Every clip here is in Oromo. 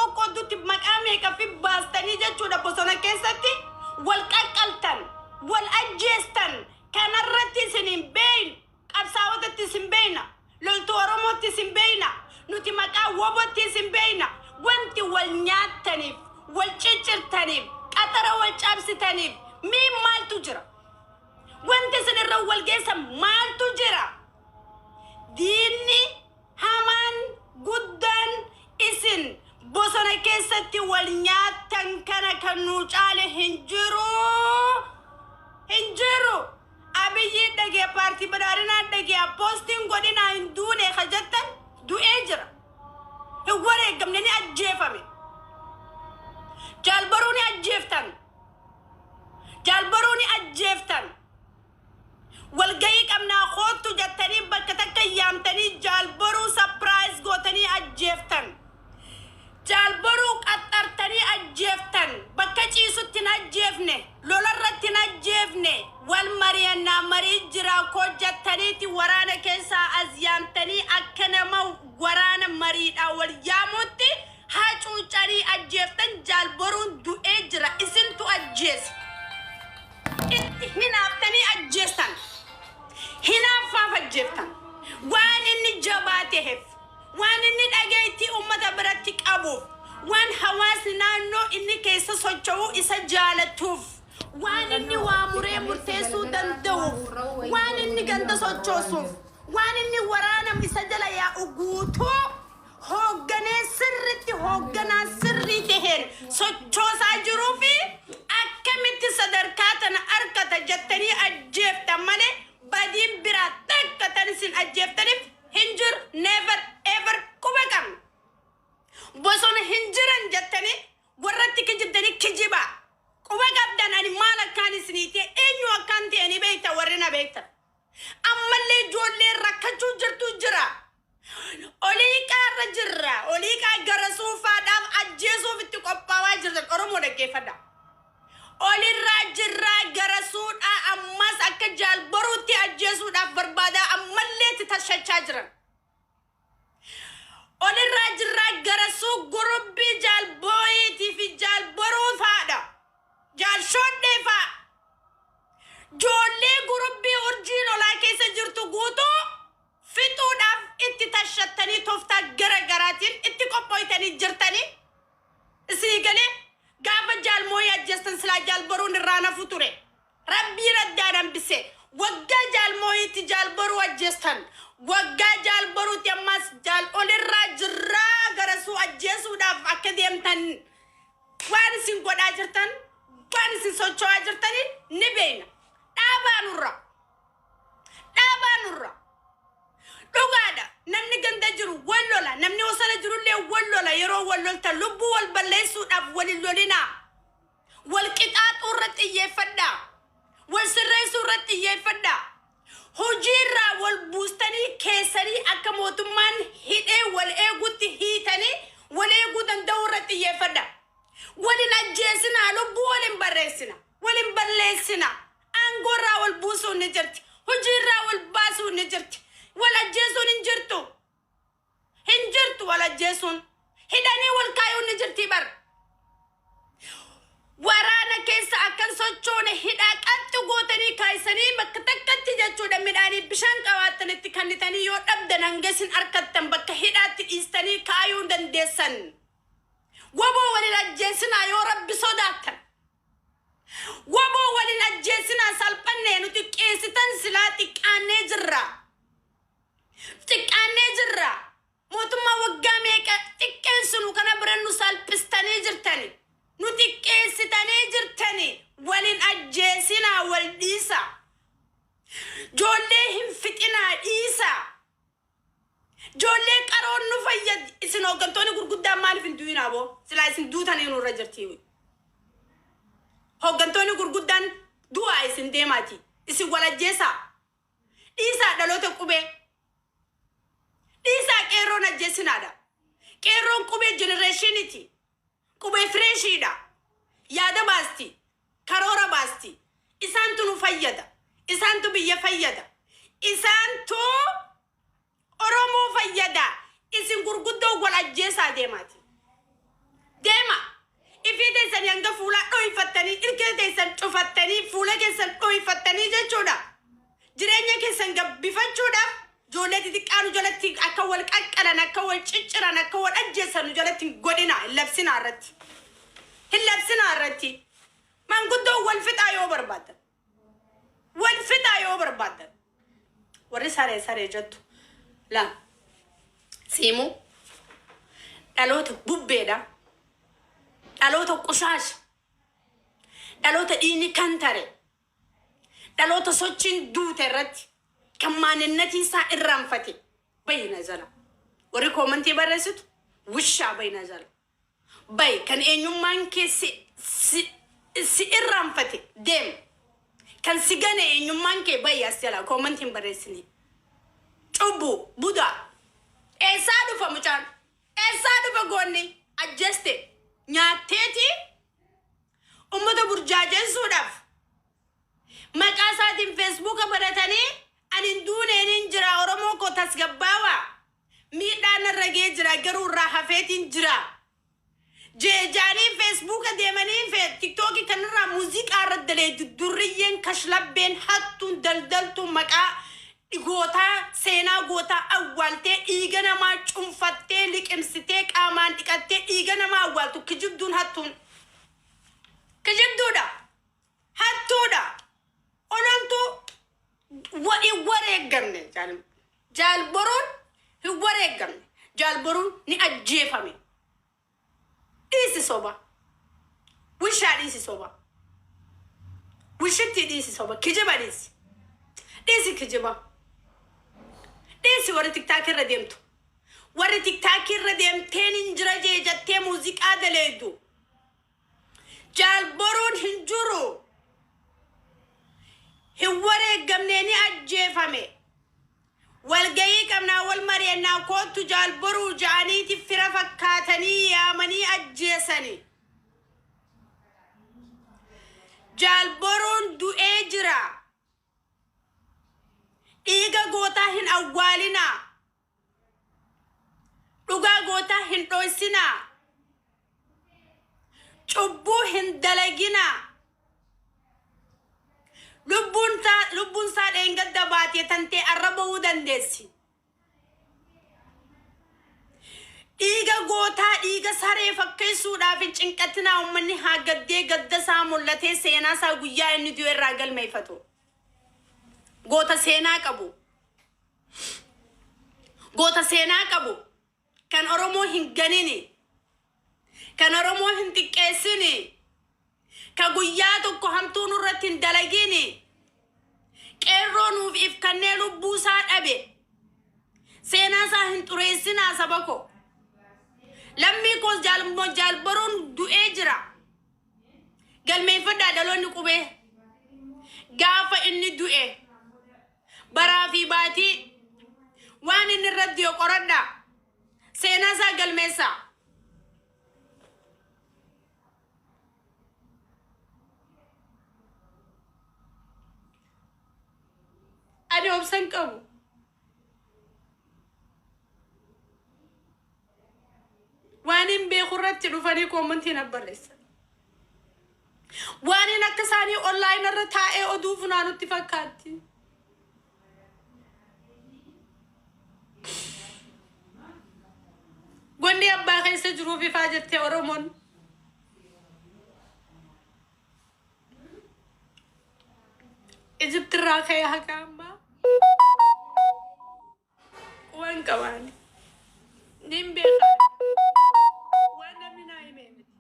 qoqqooddutti maqaa meeqa fi baastanii jechuudha bosona keessatti wal qaqqaltan, wal ajjeestan. Kanarratti isin hin beeynu. Qabsaa'otatti isin beeyna. Loltuu Oromootti isin beeyna. Nuti maqaa WBOtti isin beeyna. Wanti wal nyaattaniif, wal ciccirtaniif, qaxara wal cabsitaniif mii maaltu jira? Wanti isin irra wal geessan maaltu jira? Diinni hamaan guddaan isin bosona keessatti wal nyaattan kana kan nuu caale hin jiru. Hin jiru. Abiyyiin dhagee, paartii badhaadhinaan dhagee, poostiin godhinaa hin duune ka jettan du'ee jira. Hin wareegamne, ni ajjeefame. Jaalbaruu ni ajjeeftan. Jaalbaruu ni ajjeeftan. Walgahii qabnaa koottu jettanii bakka takka yaamtanii jaalbaruu surprise gootanii ajjeeftan. Jaalbaruu qaxxartanii ajjeeftan. Bakka ciisutti hin ajjeefne. Lolarratti hin ajjeefne. Wal mari'annaa marii jira koo jettaniiti waraana keessaa as yaamtanii akka nama waraana mariidhaan wal yaamuutti hacuucanii ajjeeftan. Jaalbaruun du'ee jira. Isintu ajjeese. Itti hinaaftanii ajjeestan. Hinaaffaaf ajjeeftan. Waan inni jabaa ta'eef, waan inni dhageettii uummata biratti qabuuf, waan hawaasni naannoo inni keessa socho'u isa jaalatuuf, waan inni waa muree murteessuu danda'uuf, waan inni ganda sochoosuuf, waan inni waraana isa jala yaa'u guutuu hoogganee sirritti hoogganaa sirrii taheen sochoosaa jiruu fi akkamitti sadarkaa tana argata jettanii ajjeeftan malee badiin biraa takka tan isin ajjeeftaniif hin jiru. Never ever. Quba qabna. Bosona hin jiran jettanii warratti kijibdanii kijiba. Quba qabdan ani maal akkaan isinii ta'e, eenyu akkaan ta'e ni beekta warri na beektan. Ammallee ijoolleen rakkachuu jirtu jira. Oliiqaarra jirra. Oliiqaa gara suufaadhaaf ajjeesuuf itti qophaa'aa jirtan. Oromoo, dhaggeeffadha. Olirraa jirraa gara suudhaa ammas akka jaalbaruutti ajjeesuudhaaf barbaadaa ammallee itti tashachaa jiran. Olirraa jirraa gara suu gurubbii jaalbooyiitii fi jaalbaruu faadha. Jaalshoodhee faa. Joollee gurubbii urjii lolaa keessa jirtu guutuu fixuudhaaf itti tashattanii tooftaa gara garaatiin itti qophooytanii jirtanii. Isinii galee, gaafa jaalmooyii ajjeestan silaa jaalbaruun irraa nafu ture. Rabbii raddaan hambise. Waggaa jaalmooyiitti jaalbaruu ajjeestan. Waggaa jaalbaruutti ammas jaal olirraa jirraa garasuu ajjeesuudhaaf akka deemtan waan isin godhaa jirtan, waan isin socho'aa jirtanii ni beekna. Dhaabaa nurra. Dhaabaa nurra. Dhugaadha. Namni ganda jiru wal lola. Namni bosona jirullee wal lola. Yeroo wal loltan lubbuu wal balleessuudhaaf wal hin lolinaa. Wal qixaaxuu irratti xiyyeeffadhaa. Wal sirreessuu irratti xiyyeeffadhaa. Hojiirraa wal buustanii keessanii akka mootummaan hidhee wal eegutti hiitanii wal eeguu danda'uu irratti xiyyeeffadhaa. Wal hin ajjeesinaa, lubbuu wal hin barreessina. Wal hin balleessina. Aangoo irraa wal buusuun ni jirti. Hojiirraa wal baasuun ni jirti. Wal ajjeesuun hin jirtu. Hin jirtu wal ajjeesuun. Hidhanii wal kaayuun ni jirti bar. Waraana keessa akkan sochoone hidhaa qaxxu gootanii kaayisanii bakka takkatti jechuudha midhaanii bishaan qabaattanitti kannitanii yoo dhabdan hanga isin harkattan bakka hidhaatti dhiistanii kaayuu dandeessan. Waboo walin ajjeesinaa yoo Rabbi sodaattan. Waboo walin ajjeesinaa, salphannee nu xiqqeessitan, silaa xiqqaannee jirra. Xiqqaannee jirra. Mootummaa waggaa meeqa xiqqeessinu kana bira nu salphistanii jirtani. Nu xiqqeessitanii jirtani. Walin ajjeesinaa, wal dhiisaa. Ijoollee hin fixinaa, dhiisaa. Ijoollee qaroon nu fayyadi. Isin hooggantoonni gurguddaan maaliif hin du'inaa boo? Silaa isin duutanii nurra jirti. Hooggantoonni gurguddaan du'aa isin deemaati. Isin wal ajjeesaa. Dhiisaa dhaloota qubee. Dhiisaa, qeerroon ajjeesinaadha. Qeerroon qubee generationiiti. Qubee freshiidha. Yaada baasti. Karoora baasti. Isaantu nu fayyada. Isaantu biyya fayyada. Isaantu Oromoo fayyada. Isin gurguddoo wal ajjeesaa deemaati. Ilfii teessanii hanga fuulaa dho'ifattanii, ilkee teessan cufattanii, fuula keessan dho'ifattanii jechuudha. Jireenya keessan gabbifachuudhaaf ijoollee xixiqqaa nu jalatti akka wal qaqqalan, akka wal cicciran, akka wal ajjeessan nu jalatti hin godhina, hin labsinaa irratti. Hin labsinaa irratti. Maanguddoon wal fixaa yoo barbaaddan. Wal fixaa yoo barbaaddan. Warri saree saree jettu. La. Siimuu. Dhaloota bubbeedha. Dhaloota qushaasha. Dhaloota dhiigni kan tare. Dhaloota sochiin duute irratti kan maaninnatii isaa irraanfate bayina jala. Warri koomantii barreessitu wishaa bayina jala. Bay kan eenyummaan kee si irraanfate deem. Kan si gane eenyummaan kee bayi as jala koomantii hin barreessini. Cubbu budaa. Eessaa dhufa mucaan? Eessaa dhufa goonni? Ajjeeste nyaatteeti ummata burjaajessuudhaaf maqaa isaatiin feesbuuka banatanii ani hin duuneen hin jira, Oromoo koo tasgabbaawaa, miidhaan narra ga'ee jira, garuu irraa hafeetiin jira jeejaanii feesbuuka deemanii tiktookii kanarraa muuziqaa irra daleedu. Durriyyeen, kashlabbeen, hattuun, daldaltuun maqaa gootaa, seenaa gootaa awwaaltee, dhiiga namaa cunfattee, liqimsitee, qaamaan dhiqattee dhiiga namaa awwaaltu, kijibduun, hattuun, kijibduudha, hattuudha, ololtuu hin wareeggamne. Jaalboroon hin wareeggamne, Jaalboruun ni ajjeefame. Dhiisi soba, wishaa dhiisi, soba wishitti dhiisi, soba kijiba dhiisi, dhiisi kijiba dhiisi. Warri tiktaakii irra deemtu, warri tiktaakii irra deemteen hin jira jee jettee muuziqaa daleeydu, Jaalboruun hin jiru, hin wareeggamne, ni ajjeefame. Walgayii qabnaa, wal mari'annaa koottu Jaalboruu ja'aniiti fira fakkaatanii yaamanii ajjeesani. Jaalboruun du'ee jira. Dhiiga gootaa hin awwaalinaa. Dhugaa gootaa hin dhoysinaa. Cubbuu hin dalaginaa. Lubbuun isaa dheengadda baatee tantee arra ba'uu dandeessi. Dhiiga gootaa dhiiga saree fakkeessuudhaaf hin cinqatinaa. Uummanni haa gaddee, gadda isaa mul'atee, seenaa isaa guyyaa inni du'e irraa galmeeffatu. Goota seenaa qabu. Goota seenaa qabu. Kan Oromoo hin ganini. Kan Oromoo hin xiqqeessini. Ka guyyaa tokko hamtuu nurratti hin dalagini. Qeerroo nuuf if kannee lubbuu isaa dhabe. Seenaa isaa hin xureessinaa, saba koo. Lammii koos, Jaalboruun du'ee jira. Galmeeffadhaa, dhaloonni qubee. Gaafa inni du'e baraa fi baatii waan inni irratti du'e qoradhaa. Seenaa isaa galmeessaa. Ani obsan qabu. Waan hin beeku irratti dhufanii koomantii na barreessan. Waan hin akka isaanii online irra taa'ee oduu funaanutti fakkaatti. Gonni abbaa keessa jiruuf ifaa jettee Oromoon. Ijipti irraa ka'ee haga ammaa waan qabaani. Nin beekaa. Waan namni naa himee miti.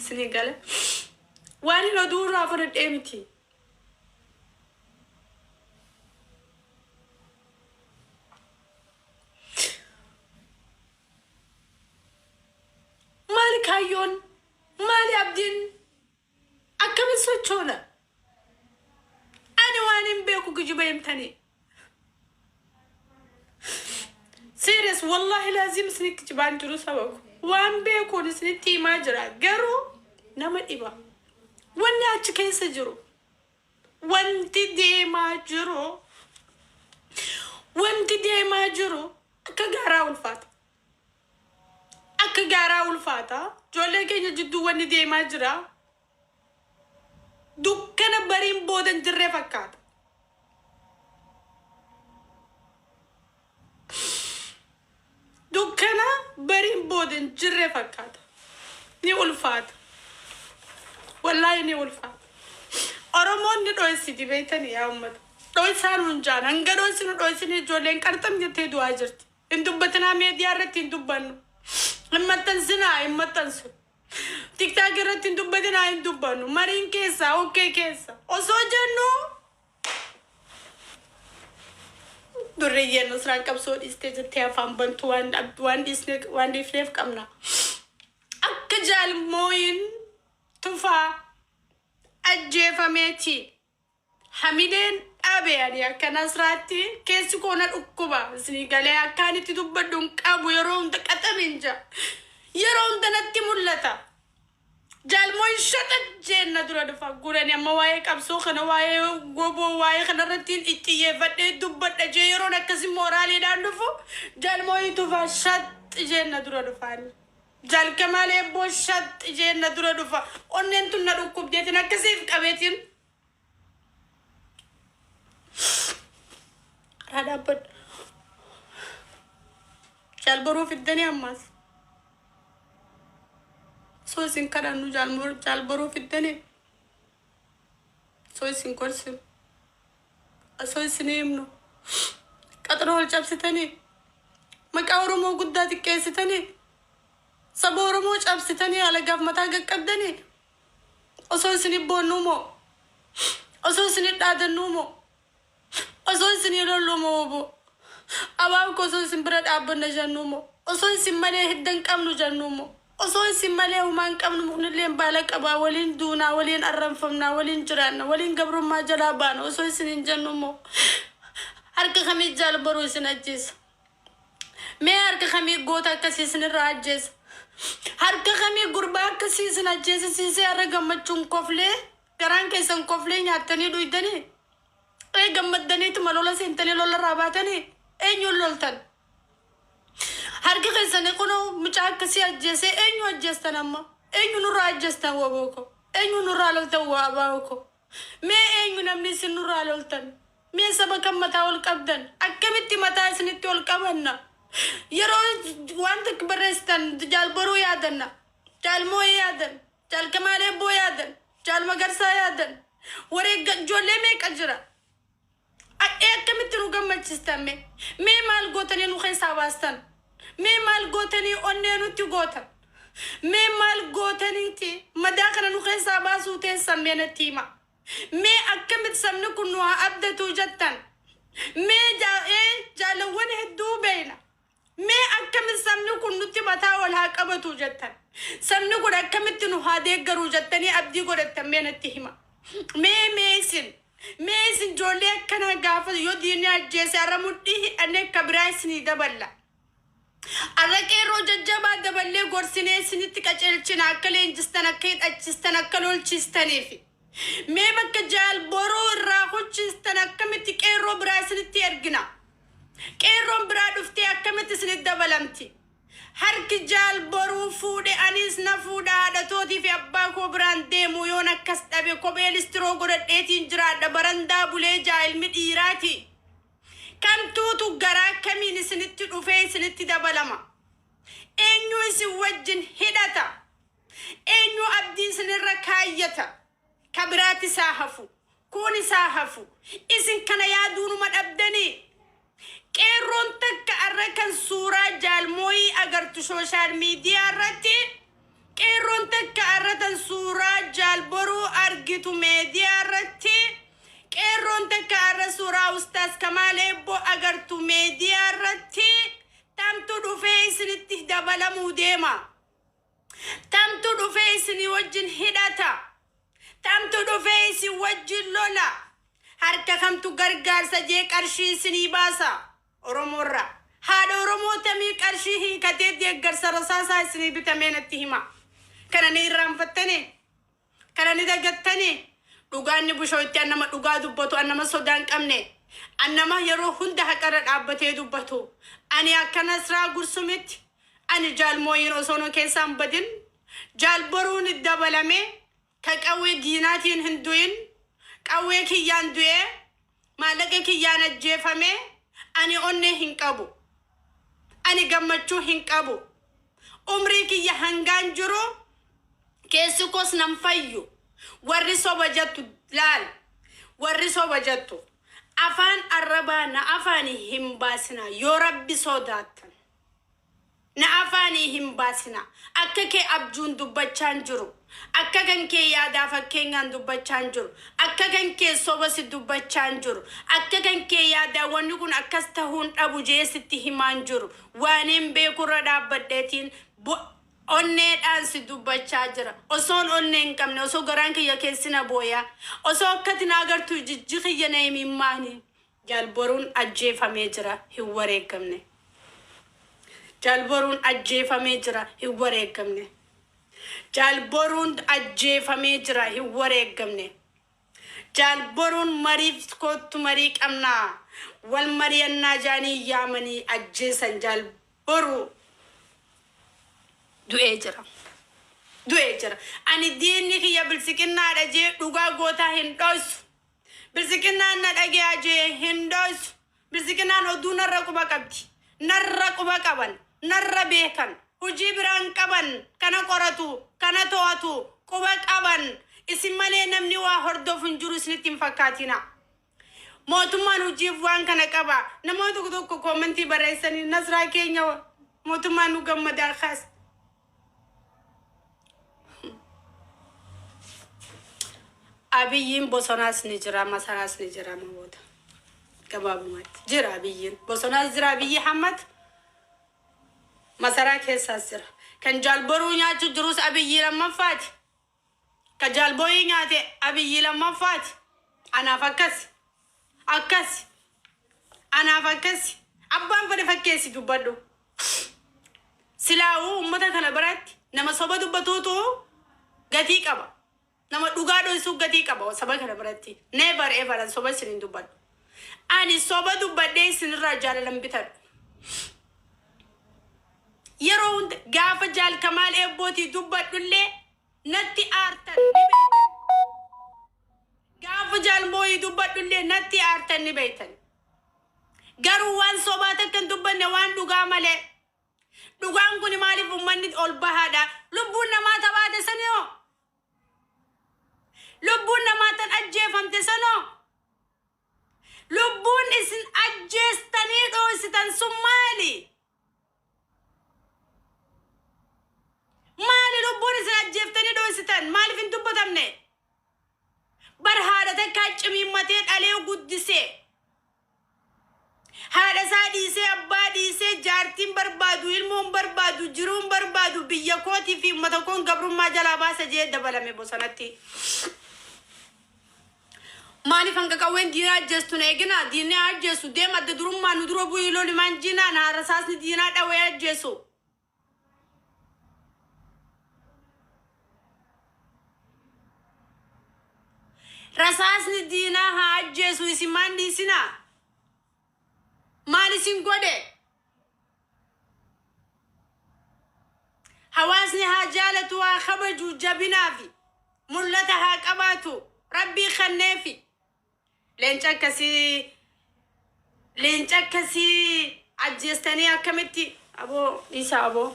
Isinii gala. Waan hin oduu irraa fudhadhee miti. Maali kaayyoon? Maali abdiin? Akkamin sochoona? Ani waan hin beeku kijiba himtanii. Serious, wallahi laazim isinitti kijibaan jiru, saba ko. Waan beekuun isinitti himaa jira. Garuu nama dhiba. Wanni achi keessa jiru, wanti deemaa jiru, wanti deemaa jiru akka gaaraa ulfaata. Akka gaaraa ulfaata. Ijoollee keenya jidduu wanni deemaa jira. Dukkana bariin booda hin jirree fakkaata. Dukkana bariin booda hin jirree fakkaata. Ni ulfaata. Wallaahi ni ulfaata. Oromoon ni dho'essiti beektanii yaa uummata. Dho'isaan nun jaan hanga dho'essinu dho'essine ijoolleen qarxam jettee du'aa jirti. Hin dubbatinaa meediyaa irratti hin dubbannu. Hin maxxansinaa hin maxxansu. TikTok irratti hin dubbatinaa hin dubbannu. Mariin keessa okkee keessa. Osoo jennu durriyyeen Nusraan qabsoo dhiistee jettee afaan bantu waan waan dhiisne waan dhiifneef qabna. Akka jaalmooyin tufaa ajjeefameeti. Hamileen dhabe ani akka Nasraatti keessi koo na dhukkuba. Isinii galee akkaan itti dubbadhu hin qabu yeroo hunda qaxamin jira. Yeroo hunda natti mul'ata. Jaalmooyin shaxa jeenna dura dhufa. Gurani amma waa'ee qabsoo kana waa'ee goboo waa'ee kana irratti xiyyeeffadhee dubbadha jee yeroon akkasi mooraaliidhaan dhufu jaalmooyin tufaa shax jeenna dura dhufaani. Jaal Kamaal Eebboo shax jeenna dura dhufa. Onneen tun na dhukkubdeetiin akkasiif qabeetiin. Karaa dhaabbadhu. Jaal boruu fiddanii ammaas. Osoo isin kadhannu jaal boruu fiddanii. Osoo isin gorsinu. Osoo isin himnu. Qaxaroo ol cabsitanii. Maqaa Oromoo guddaa xiqqeessitanii. Saba Oromoo cabsitanii alagaaf mataa qaqqabdanii. Osoo isin boonnuu moo? Osoo isin dhaadannuu moo? Osoo isin lolluu moo obbo? Abaab koo osoo isin bira dhaabbanna jennuu moo? Osoo isin malee hidda hin qabnu jennuu moo? Osoo isin malee humaa hin qabnu muknillee baala qabaa waliin duunaa waliin arranfamnaa waliin jiraanna waliin gabrummaa jalaa baana osoo isin hin jennu moo? Harka kamii jaal boruu isin ajjeesa? Mee harka kamii goota akkasii isinirraa ajjeesa? Harka kamii gurbaa akkasii isin ajjeesa siisee har'a gammachuun koflee garaan keessan koflee nyaattanii dhuydanii? Ee gammaddaniituma lola seentanii lolarraa baatanii eenyuun loltan? Harki keessanii kunoo mucaa akkasii ajjeesee eenyu ajjeestan amma? Eenyu nurraa ajjeestan waboo ko? Eenyu nurraa loltan waa abaa'oo ko? Mee eenyu namni isin nurraa loltan? Mee saba kan mataa ol qabdan? Akkamitti mataa isinitti ol qabanna? Yeroo waan tokko barreessitan jaal boruu yaadanna. Jaal moo'ee yaadan. Jaal Kamaal Eebboo yaadan. Jaal Magarsaa yaadan. Wareegga ijoollee meeqa jira? Ee akkamitti nu gammachistan mee? Mee maal gootanii nu keessaa baastan? Mee maal gootanii onnee nutti gootan? Mee maal gootaniiti madaa kana nu keessaa baasuu teessan mee natti hima. Mee akkamitti sabni kun nu haa abdatuu jettan? Mee jaalawwan hedduu beeyna. Mee akkamitti sabni kun nutti mataa ol haa qabatu jettan? Sabni kun akkamitti nu haa deeggaruu jettanii abdii godhattan mee natti hima. Mee mee isin mee isin ijoollee akkanaa gaafa yoo diinni ajjeese har'a mudhii hidhannee akka biraa isinii daballa. Har'a qeerroo jajjabaa daballee gorsinee isinitti qaceelchina akka leenjistan akka hidhachistan akka lolchistaniif. Mee bakka jaal boruu irraa kuchistan akkamitti qeerroo biraa isinitti ergina? Qeerroon biraa dhuftee akkamitti isinitti dabalamti? Harki jaal boruu fuudhe anis na fuudha haadhatootii fi abbaa koo biraan deemu yoon akkas dhabe kophee listiroo godhadheetiin jiraadha barandaa bulee jaa ilmi dhiiraati. Kamtuutu garaa kamiin isinitti dhufee isinitti dabalama? Eenyu isin wajjin hidhata? Eenyu abdii isinirra kaayyata? Ka biraatti isaa hafu. Kun isaa hafu. Isin kana yaaduunuma dhabdanii? Qeerroon takka arra kan suuraa jaalmooyii agartu social media irratti qeerroon takka arra tan suuraa jaalboruu argitu meediyaa irratti qeerroon takka arra suuraa ustaas Kamaal Eebboo agartu meediyaa irratti tamtu dhufee isinitti dabalamuu deema. Tamtu dhufee isinii wajjin hidhata. Tamtu dhufee isin wajjin lola. Harka kamtu gargaarsa jee qarshii isinii baasa. Oromoorraa. Haadha Oromoo tamii qarshii hiikatee deeggarsa rasaasaa isinii bitamee natti hima. Kana ni irraanfattanii? Kana ni dagattanii? Dhugaan ni bushootti an nama dhugaa dubbatu an nama sodaa hin qabne. An nama yeroo hunda haqarra dhaabbatee dubbatu. Ani akka Nasraa Gursumitti ani jaalmooyiin osoo nu keessaan badin Jaal Boruun dabalamee ka qawwee diinaatiin hin du'in, qawwee kiyyaan du'ee, maallaqa kiyyaan ajjeefamee, ani onnee hin qabu. Ani gammachuu hin qabu. Umrii kiyya hangaan jiru keessi koos nan fayyu. Warri soba jettu laal. Warri soba jettu afaan arrabaa na afaanii hin baasinaa yoo Rabbi sodaattan. Na afaanii hin baasinaa. Akka kee abjuun dubbachaa hin jiru. Akka kan kee yaadaa fakkeenyaan dubbachaa hin jiru. Akka kan kee soba si dubbachaa hin jiru. Akka kan kee yaadaa wanni kun akkas tahuun dhabu jee sitti himaa hin jiru. Waaniin beekurra dhaabbadheetiin onneedhaan si dubbachaa jira. Osoon onnee hin qabne, osoo garaan kiyya keessi na booyaa, osoo akkati na agartu ijji kiyya na imimmaani. Jaal Boruun ajjeefamee jira, hin wareegamne. Jaal Boruun ajjeefamee jira, hin wareegamne. Jaal Boruun ajjeefamee jira, hin wareegamne. Jaal Boruun mariif koottu, marii qabnaa, wal mariyannaa jaanii yaamanii ajjeesan. Jaal Boruu du'ee jira. Du'ee jira. Ani diinni kiyya Bilsiqinnaadha jee dhugaa gootaa hin dhoysu. Bilsiqinnaan na dhage'a jee hin dhoysu. Bilsiqinnaan oduu narra quba qabdi. Narra quba qaban. Narra beekan. Hujii biraan qaban. Kana qoratu. Kana to'atu. Quba qaban. Isin malee namni waa hordofu hin jiru isinitti hin fakkaatina. Mootummaan hojiif waan kana qaba. Namoonni tokko tokko koomentii barreessanii, Nasraa keenya, mootummaan nu gammadaa kaas. Abiyyiin bosonaas ni jira, masaraas ni jira amma booda. Gabaabumatti jira Abiyyiin. Bosonaas jira Abiyyi Ahmad. Masaraa keessaas jira. Kan Jaal Boruu nyaachuu jirus Abiyyii lammaffaati. Ka Jaal Booyii nyaate Abiyyii lammaffaati. Anaaf akkasi. Akkasi. Anaaf akkasi. Abbaan fedhe fakkeessi dubbadhu. Silaa'uu uummata kana biratti nama soba dubbatuutu gatii qaba. Nama dhugaa dhoysuu gatii qaba saba kana biratti. Never ever an soba isin hin dubbadhu. Ani soba dubbadhee isinirraa jaalalan bitadhu. Yeroo hunda gaafa Jaal Kamaal Eebbootii dubbadhullee natti aartan ni beeytan. Gaafa Jaal Mooyii dubbadhullee natti aartan ni beeytan. Garuu waan sobaa takka hin dubbanne, waan dhugaa malee. Dhugaan kun maaliif uummanni ol bahaadha? Lubbuun namaa tabaate sanoo? Lubbuun namaa tan ajjeefamte sanoo? Lubbuun isin ajjeestanii dhoositan sun maali? Maali lubbuun isin ajjeeftanii dhoositan? Maaliif hin dubbatamne? Bar haadha takkaa cimiimmatee dhalee guddisee. Haadha isaa dhiisee, abbaa dhiisee, jaartiin barbaadu, ilmoon barbaadu, jiruun barbaadu, biyya kootii fi uummata koon gabrummaa jalaa baasa jee dabalame bosonatti. Maaliif hanga qawween diinaa ajjeestu hin eeginaa? Diinni haa ajjeesu. Deem, adda durummaa nu dura bu'ii loli maan jiinaan haa rasaasni diinaa dhawee ajjeesu. Rasaasni diinaa haa ajjeesu, isin maan dhiisinaa? Maal isin godhe? Hawaasni haa jaalatu, haa kabaju, jabinaafi mul'ata haa qabaatu. Rabbii kenneefi. Leenca akkasii, leenca akkasii ajjeestanii akkamitti? Aboo dhiisaa, aboo.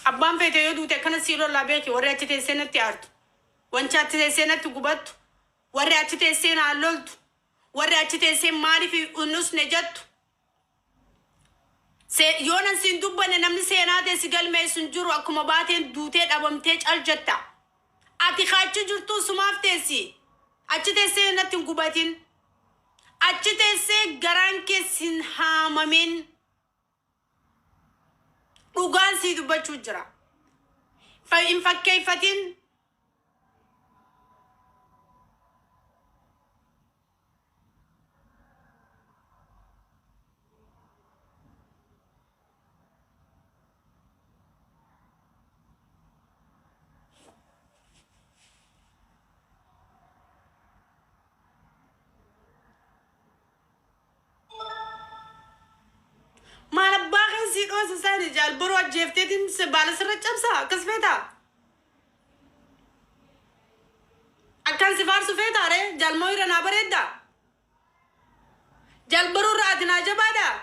Abbaan feete yoo duute akkana sii lollaa beeki. Warri achi teessee natti aartu. Wanti achi teessee natti gubattu. Warri achi teessee naan loltu. Warri achi teessee maaliif hin usne jettu. Yoo nan siin dubbanne namni seenaa ta'e si galmeessu hin jiru, akkuma baateen duutee dhabamtee cal jetta. Ati ka achi jirtuu sumaaf teessi. Achi teessee natti hin gubatin. Achi teessee garaan kee sin haamamin. Dhugaan sii dubbachuu jira. Hin fakkeeffatin. Maal abbaa kee sii dhoysu? dhoosa saani Jaal Boruu ajjeefteetiin baala sirra cabsaa akkas feetaa? Akkan si faarsu feetaa ree? Jaal Mooyira naa bareeddaa? Jaal Boruu irra ati naa jabaadhaa?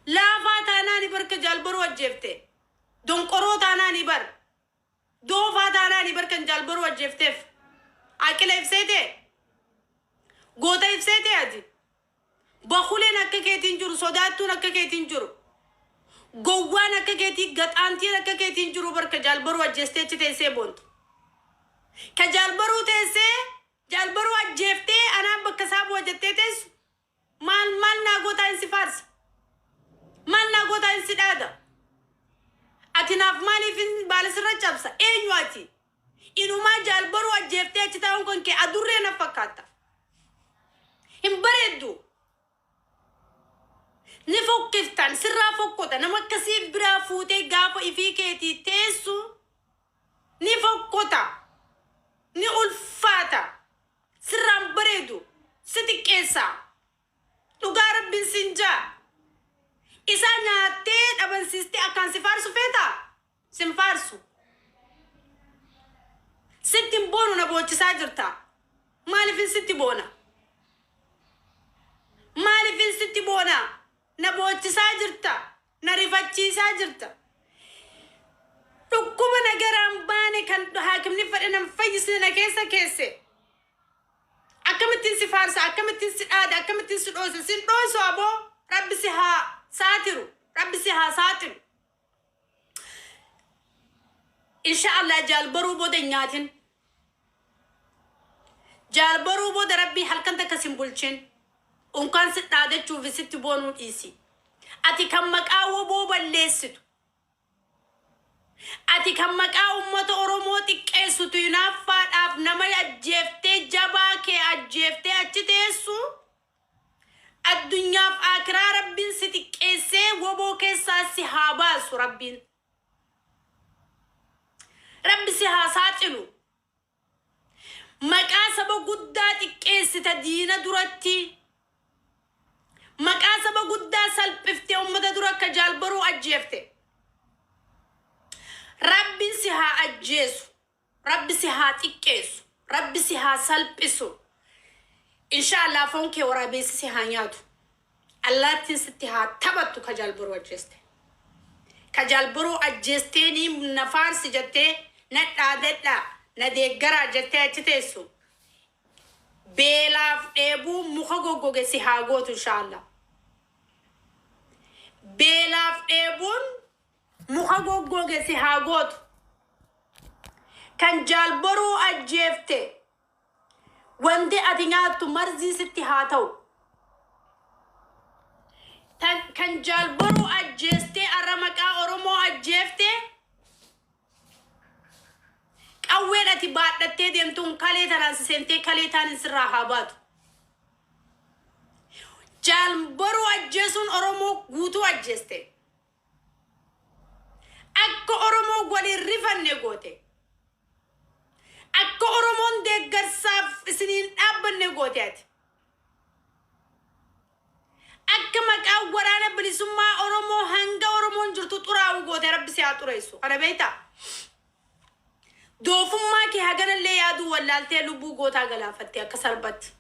Laafaa taanaani bar ka Jaal Boruu ajjeefte. Donqoroo taanaani bar. Doofaa taanaani bar kan Jaal Boruu ajjeefteef. Aqila if seetee? Goota if seetee ati? Bakuleen akka keetii hin jiru, sodaattuun akka keetii hin jiru. Gowwaan akka keetii, gaxaantiin akka keetii hin jiru bar ka Jaal Boruu ajjeestee achi teessee boontu. Ka Jaal Boruu teessee Jaal Boruu ajjeeftee anaan bakka isaa bu'a jettee teessu maal maal naa gootaa hin si faarsa. Maal naa gootaa hin si dhaada. Ati naaf maaliif hin baala sirra cabsa? Eenyu ati? Inumaa Jaal Boruu ajjeeftee achi taa'uun kan kee adurree na fakkaatta. Hin bareeddu. Ni fokkiftan, sirraa fokkota. Nama akkasii biraa fuutee gaafa ifii keetii teessu ni fokkota. Ni ulfaata. Sirraan bareedu. Si xiqqeessa. Dhugaa Rabbiin siin jaa. Isaa nyaattee dhabansiistee akkaan si faarsu feetaa? Sin faarsu. Sitti hin boonu na boochisaa jirta. Maaliifin sitti boona? Maaliifin sitti boona? Na boochisaa jirta. Na rifachiisaa jirta. Dhukkuba na garaan baane kan haakimni fedhe nan fayyisne na keessa keesse. Akkamittiin si faarsa, akkamittiin si dhaada, akkamittiin si dhoosa. Sin dhoosu aboo. Rabbi si haa saatiru. Rabbi si haa saaxilu. Insha Allah Jaal Boruu booda hin nyaatin. Jaal Boruu booda Rabbii halkan takka sin bulchin. Unkaan si dhaadachuu fi sitti boonuu dhiisi. Ati kan maqaa woboo balleessitu. Ati kan maqaa ummata Oromoo xiqqeessitu hinaaffaadhaaf nama ajjeeftee jabaa kee ajjeeftee achi teessu. Addunyaaf aakiraa Rabbiin si xiqqeessee woboo keessaa si haa baasu Rabbiin. Rabbi si haa saaxilu. Maqaa saba guddaa xiqqeessita diina duratti. Maqaa saba guddaa salphifte ummata dura akka Jaal Boruu ajjeefte. Rabbiin si haa ajjeesu. Rabbi si haa xiqqeessu. Rabbi si haa salphisu. Insha Allah foon kee waraabeessi si haa nyaatu. Allaattiin sitti haa taphattu ka Jaal Boruu ajjeeste. Ka Jaal Boruu ajjeestee ni na faarsi jettee na dhaadadhaa na deeggaraa jettee achi teessu. Beelaaf dheebuu muka goggoge si haa gootu insha Allah. Beelaaf dheebuun muka goggoge si haa gootu. Kan Jaal Boruu ajjeefte wanti ati nyaattu marzii sitti haa ta'u. Tan, kan Jaal Boruu ajjeestee arra maqaa Oromoo ajjeefte qawween ati baadhattee deemtuun kalee tanaan si seentee kalee taanin sirraa haa baatu. Jaal Boruu ajjeesuun Oromoo guutuu ajjeeste. Akka Oromoon wal hin rifanne goote. Akka Oromoon deeggarsaaf isin hin dhaabbanne goote ati. Akka maqaan waraana bilisummaa Oromoo hanga Oromoon jirtu xuraa'u goote Rabbi si haa xureessu. Kana beektaa? Doofummaa kee haganallee yaaduu wallaaltee lubbuu gootaa galaafatte akka salphatti.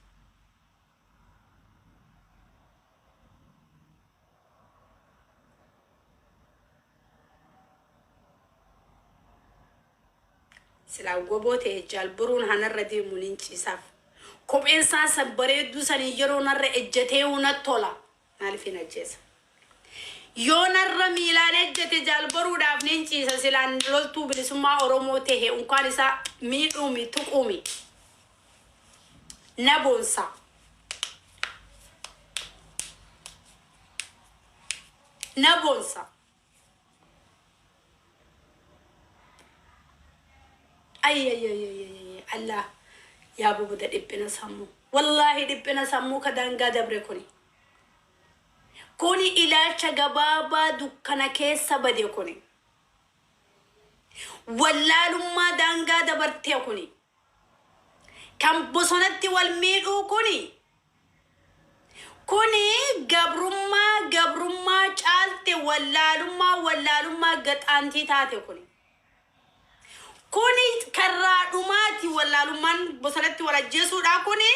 Silaa goboo ta'e Jaal Boruun hanarra deemu nin ciisaaf. Kopheen isaa san bareedduu saniin yeroo narra ejjateehu nat tola. Maaliif hin ajjeesa? Yoo narra miilaan ejjate Jaal Boruudhaaf nin ciisa silaan loltuu bilisummaa Oromoo tehe unkaan isaa miidhuumi tuquumi. Na boonsa. Na boonsa. Ayyayyayyayyayyay Allah yaa bubuda dhiphina sammuu. Wallaahi dhiphina sammuu ka daangaa dabre kuni. Kuni ilaalcha gabaabaa dukkana keessa bade kuni. Wallaalummaa daangaa dabartee kuni. Kan bosonatti wal miidhuu kuni. Kuni gabrummaa Wallaalummaa wallaalummaa gaxaantii taate kuni. Kuni karraa dhumaati wallaalummaan bosonatti wal ajjeesuudha kuni.